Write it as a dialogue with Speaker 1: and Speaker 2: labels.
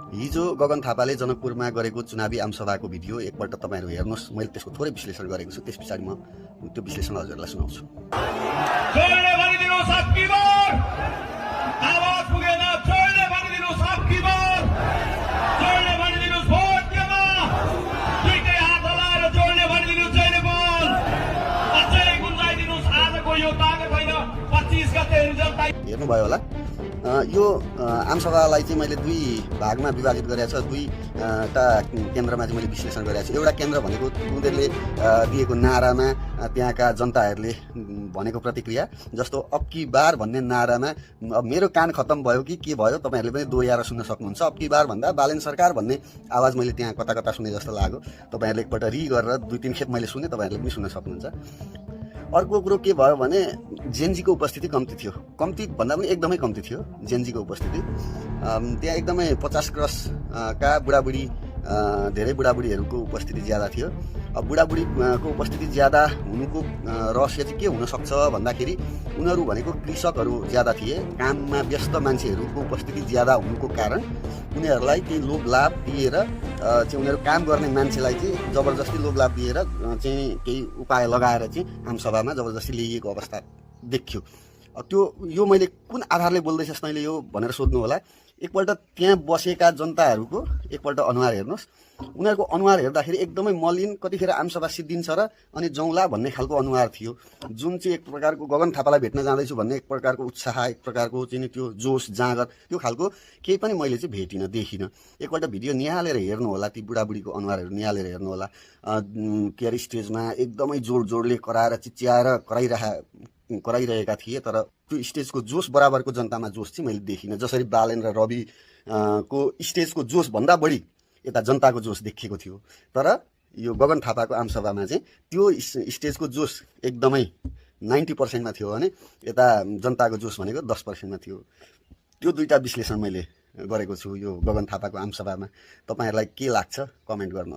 Speaker 1: हिजो गगन थापाले जनकपुरमा गरेको चुनावी आमसभाको भिडियो एकपल्ट तपाईँहरू हेर्नुहोस्। मैले त्यसको थोरै विश्लेषण गरेको छु, त्यस पछाडि म त्यो विश्लेषण हजुरलाई सुनाउँछु। हेर्नुभयो होला, यो आमसभालाई चाहिँ मैले दुई भागमा विभाजित गरेको छ। दुईवटा केन्द्रमा चाहिँ मैले विश्लेषण गरेको छु। एउटा केन्द्र भनेको उनीहरूले दिएको नारामा त्यहाँका जनताहरूले भनेको प्रतिक्रिया, जस्तो अब की बार भन्ने नारामा अब मेरो कान खत्तम भयो कि के भयो तपाईँहरूले पनि दोहोऱ्याएर सुन्न सक्नुहुन्छ। अब की बार भन्दा बालेन सरकार भन्ने आवाज मैले त्यहाँ कता कता सुने जस्तो लाग्यो। तपाईँहरूले एकपल्ट गरेर 2-3 खेप मैले सुने, तपाईँहरूले पनि सुन्न सक्नुहुन्छ। अर्को कुरो के भयो भने जेनजीको उपस्थिति कम्ती थियो। कम्ती भन्दा पनि एकदमै कम्ती थियो जेनजीको उपस्थिति। त्यहाँ एकदमै 50 क्रस का बुढाबुढी, धेरै बुढाबुढीहरूको उपस्थिति ज्यादा थियो। अब बुढाबुढीको उपस्थिति ज्यादा हुनुको रहस्य चाहिँ के हुनसक्छ भन्दाखेरि उनीहरू भनेको कृषकहरू ज्यादा थिए। काममा व्यस्त मान्छेहरूको उपस्थिति ज्यादा हुनुको कारण उनीहरूलाई केही लोभ लाभ दिएर चाहिँ उनीहरू काम गर्ने मान्छेलाई चाहिँ जबरजस्ती लोभ लाभ दिएर चाहिँ केही उपाय लगाएर चाहिँ आमसभामा जबरजस्ती ल्याइएको अवस्था देखियो। त्यो यो मैले कुन आधारले बोल्दैछस् तैँले यो भनेर सोध्नु होला। एकपल्ट त्यहाँ बसेका जनताहरूको एकपल्ट अनुहार हेर्नुहोस्। उनीहरूको अनुहार हेर्दाखेरि एकदमै मलिन, कतिखेर आमसभा सिद्धिन्छ र अनि जौला भन्ने खालको अनुहार थियो, जुन चाहिँ एक प्रकारको गगन थापालाई भेट्न जाँदैछु भन्ने एक प्रकारको उत्साह, एक प्रकारको चाहिँ त्यो जोस जाँगर, त्यो खालको केही पनि मैले चाहिँ भेटिनँ, देखिनँ। एकपल्ट भिडियो निहालेर हेर्नु होला, ती बुढाबुढीको अनुहारहरू निहालेर हेर्नु होला। के अरे स्टेजमा एकदमै जोड जोडले कराएर चिच्याएर कराइरहेका थिए, तर त्यो स्टेजको जोस बराबरको जनतामा जोस चाहिँ मैले देखिनँ। जसरी बालेन र रवि को स्टेजको जोस भन्दा बढी यता जनताको जोस देखिएको थियो। तर यो गगन थापाको आमसभामा चाहिँ त्यो स्टेजको जोस एकदमै 90% मा थियो भने यता जनताको जोस भनेको 10% मा थियो। त्यो दुईटा विश्लेषण मैले गरेको छु यो गगन थापाको आमसभामा। तपाईँहरूलाई के लाग्छ कमेन्ट गर्नु।